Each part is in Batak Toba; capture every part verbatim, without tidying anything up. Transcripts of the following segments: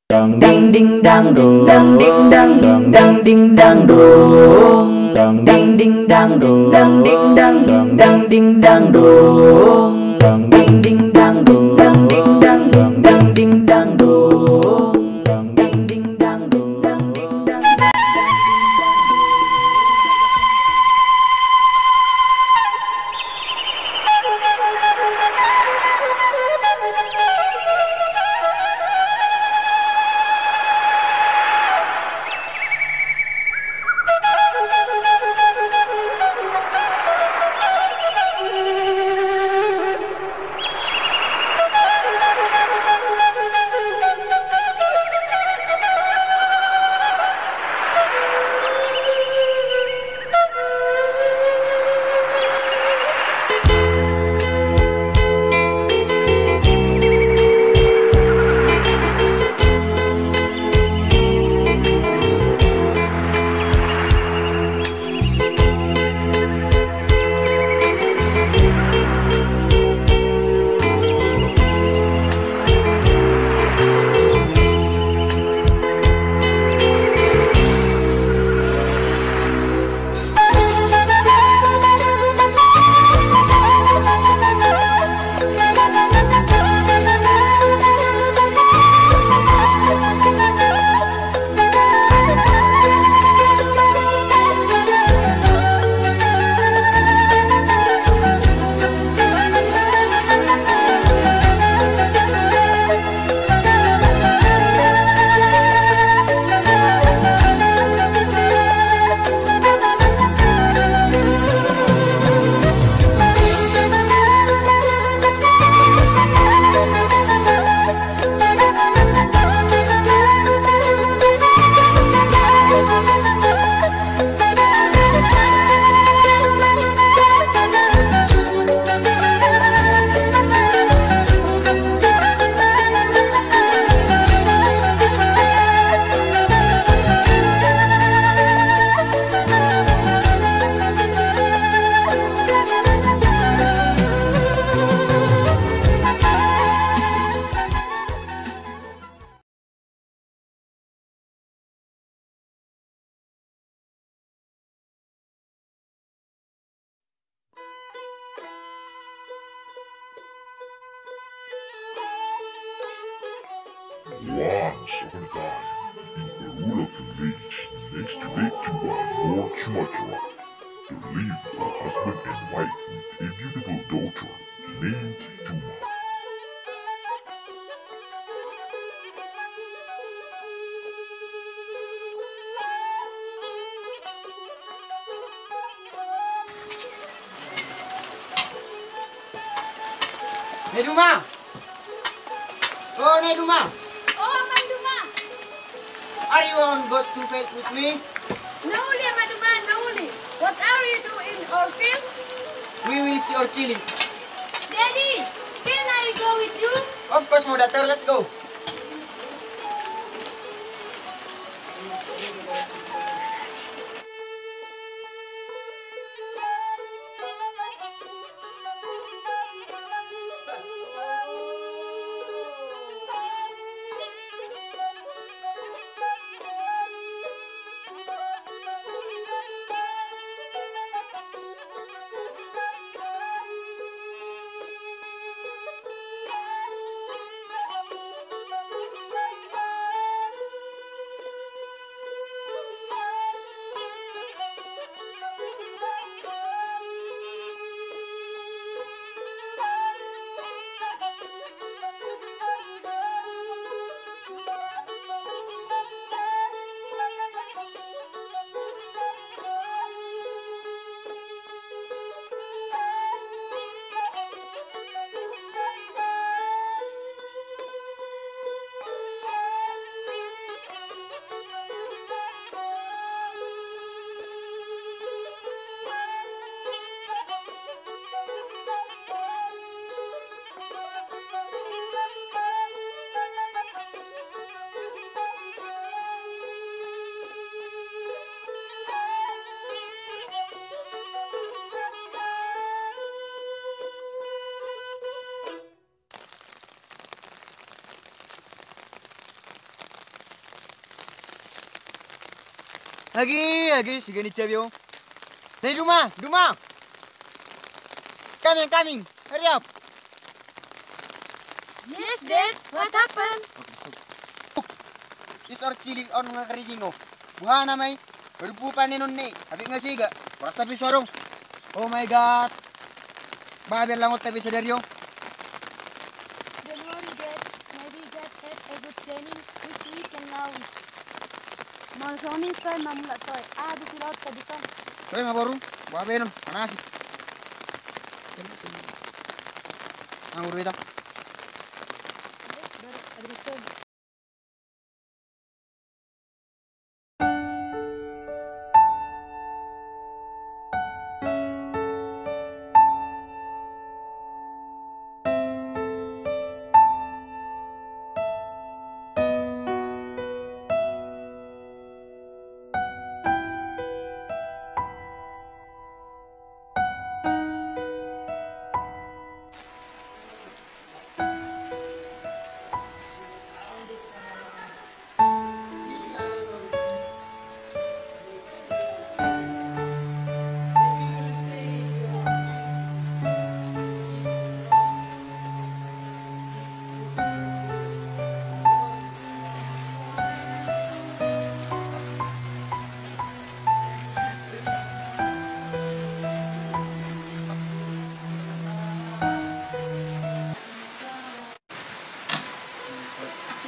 Dang ding dang ding dang ding dang ding dang ding dang dong. Dang ding dang ding dang ding dang ding dang ding dang dong. Dang ding ding dang ding dang ding dang ding dang ding dang dong. Dang ding dang ding dang ding dang ding dang ding dang dong. Once upon a time, in Ulua village, next to Lake Tuba, North Sumatra, there lived a husband and wife with a beautiful daughter named Tuma. Nai Duma! O Nai Duma! O Amang Duma! Are you on boat to fight with me? No, Amang Duma, no. What are you doing in our field? We will see our chili. Daddy, can I go with you? Of course, my daughter, let's go. Agi, agi, siga ni cabi o. Hei, Duma, Duma. Coming, coming. Hurry up. Yes, Dad. What happened? Is our chili on nga keriging o. Buhana mai. Baru bu panenon ne. Habis nga siga. Horas tapi suarong. Oh my God. Babiar langot tapi sadari o. Don't worry, Dad. Maybe God had a good planning, which we can now wish. Molo songon i toe ma mulak toe. Aha do silaotta dison? Toe ma boru, boha baenon, manasik. Anggur beta.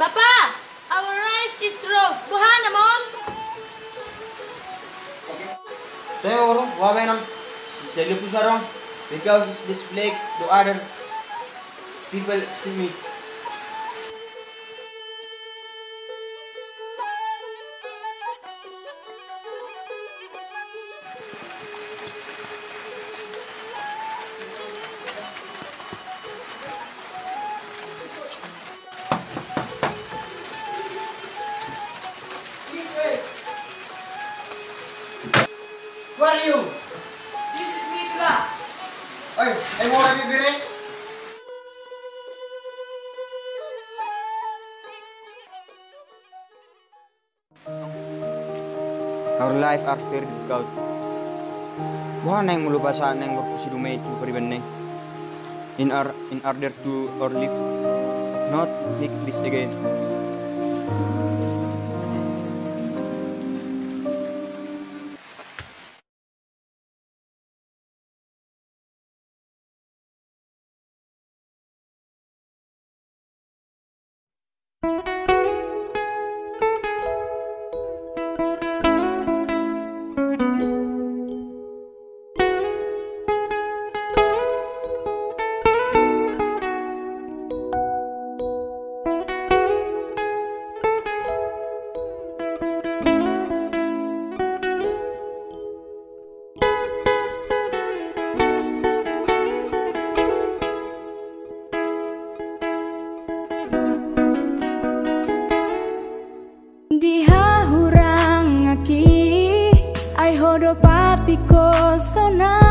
Bapa, our rice is through. Boha na ma on? Teo, boha baenon? Sisali pusarong. Because it's displayed to other people to me. This way. Who are you? This is me, Tula. Oi, ai boha bibir e? Our life are very difficult. Boha naeng molo basa naeng borngin si Duma i tu pariban na i? In ar-, in order to our life not like this again. Di hahurang aki, ai ho do patikosona.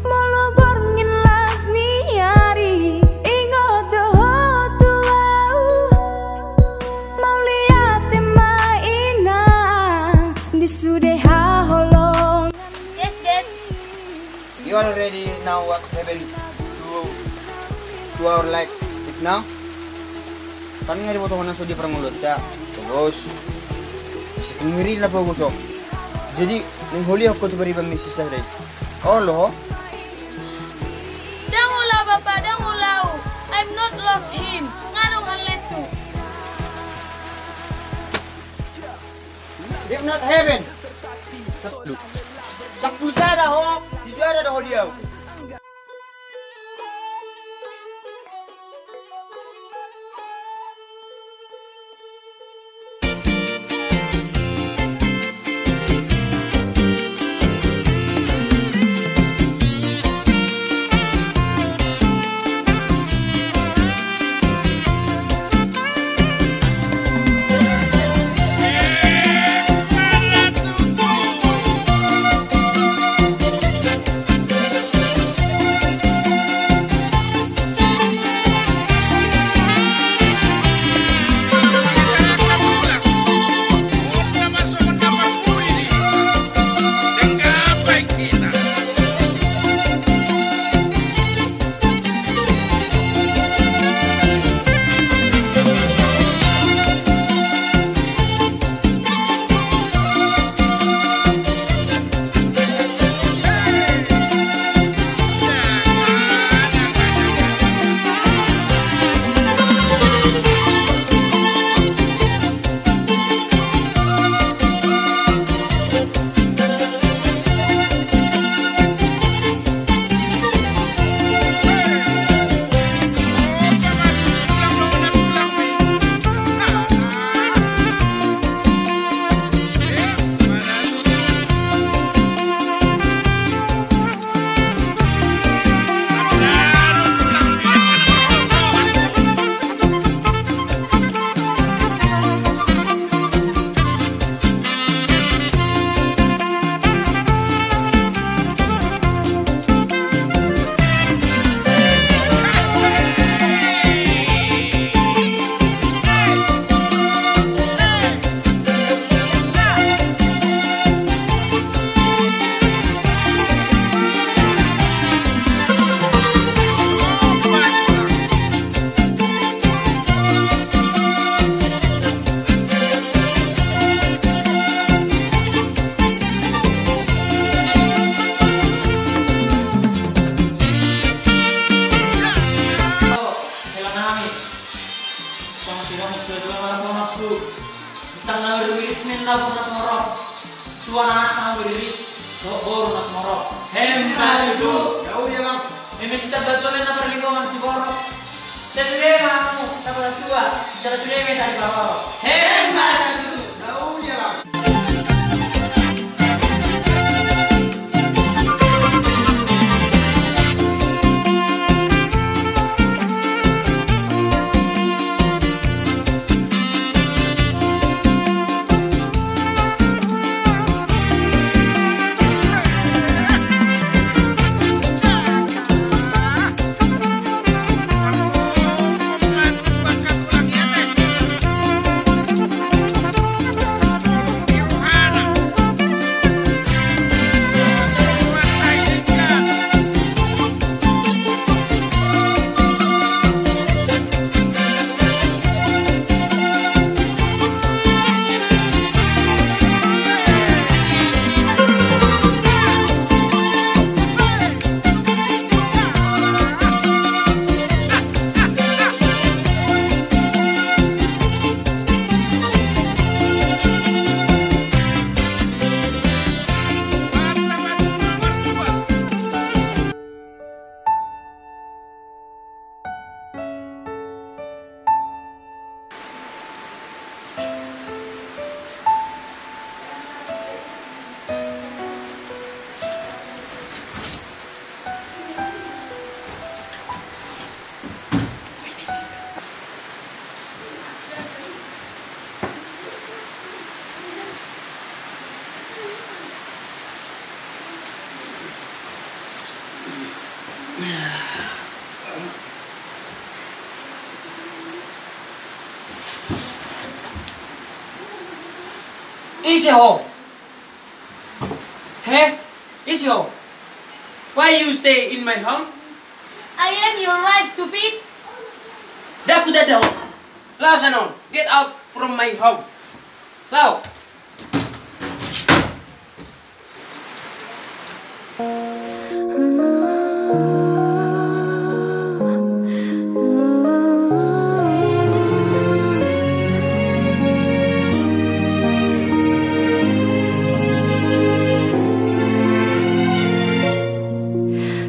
Molo borngin las ni ari, ingot do ho tu au. Mauliate ma inang, di sude haholongan. Yes, Dad. You already know what happened to, to our life if now? Kan nga diboto hona so di parngoluonta. Terus. Masih pengiri na pogosok. Jadi, neng holi aku tu beriban misi sahre. Oh, lo. Dang ula, Bapa, dang ula. I'm not love him. Nga dong haletu. If not heaven. Sampulu. Sampulu sada ho, si sada do ho di au. Bintang na maririris, ninna boru na sumorop. Tua na anak na maririris, dohot boru na sumorop. Hem ma tutu. Eme sitambatua ma na parlinggoman siborok. Sude ma hamu na partua, jala sude ma hita di bawah. Hem ma tutu. Ise ho? He? Ise ho? Why you stay in my home? I am your wife, stupid. Daku dada ho. Laos anon, get out from my home. Lao.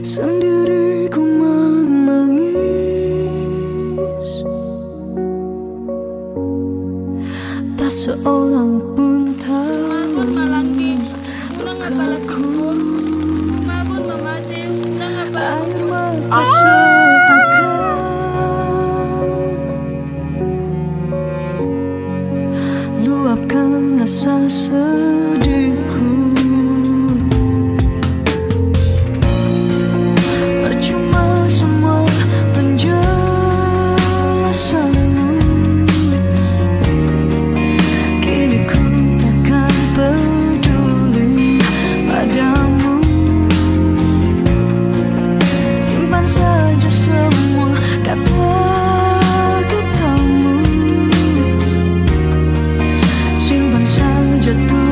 Sendiri ku menangis. Tak seorang pun tahu. Tumagon ma langge, unang apala singkop. Tumagon ma mate, unang apala air mata seakan luapkan rasa sedihku. Percuma semua penjelasanmu. Kini ku takkan peduli padamu. Simpan saja semua kata-katamu. Simpan saja tuh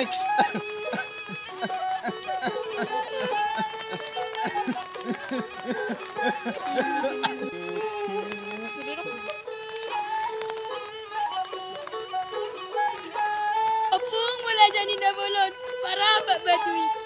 Felix. Ompung, molo jadi na bolon, parapat batu i.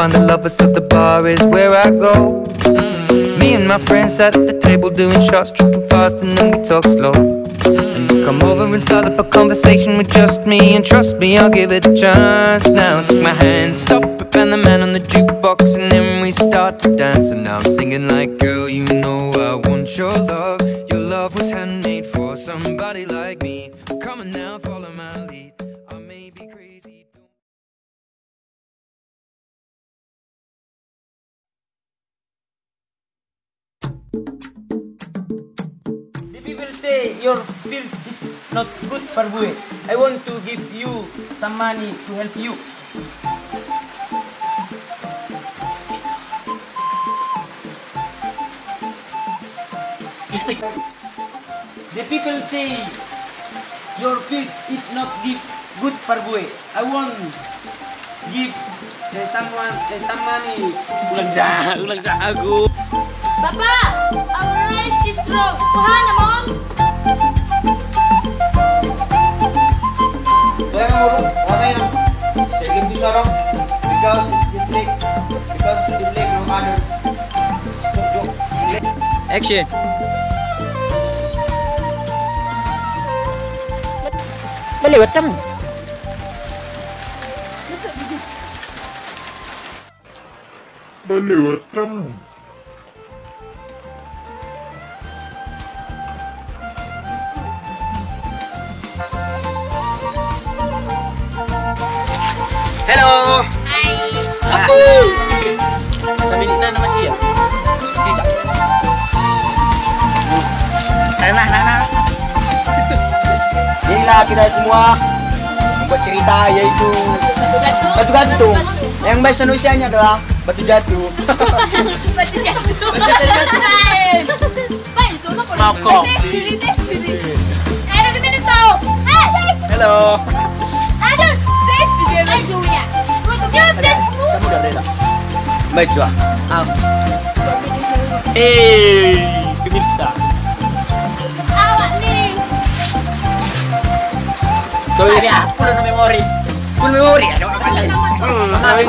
And the lovers at the bar is where I go. Mm. Me and my friends at the table doing shots, tripping fast, and then we talk slow. Mm. And you come over and start up a conversation with just me, and trust me, I'll give it a chance. Now take my hand, stop it, and the man on the jukebox, and then we start to dance. And now I'm singing like, "Girl, you know I want your love. Your love was handmade for somebody like me. Come on now, follow my lead. I may be crazy." The people say your field is not good for bue. I want to give you some money to help you. The people say your field is not give good for bue. I want give, eh, someone, eh, some money. Ulang ja, ulang jago. Papa, our rice is strong. Kuhana, Mom? Why, Mom? Why, Mom? Saya ganti sarung. Because it's the black. Because it's the black, no other. Action. Maliwat hamu. Maliwat hamu. Halo. Hai. Aku. Sambil na nama sia. Tidak. Nah, nah, nah. Inilah kita semua membuat cerita, yaitu batu gantung. Yang baik solusinya adalah batu jatuh. Batu jatuh. Batu jatuh. Mako. Tes dulu, tes dulu. Ada di mana kau? Hai, tes. Halo. Ada tes dulu. Ayo, ya. Gua tuh tes. Kamu udah rela. Baik, Jual. Am. Eh, pemirsa. Awak nih. Kau ini apa? Full memori. Full memori, ada apa? Hmm, memori.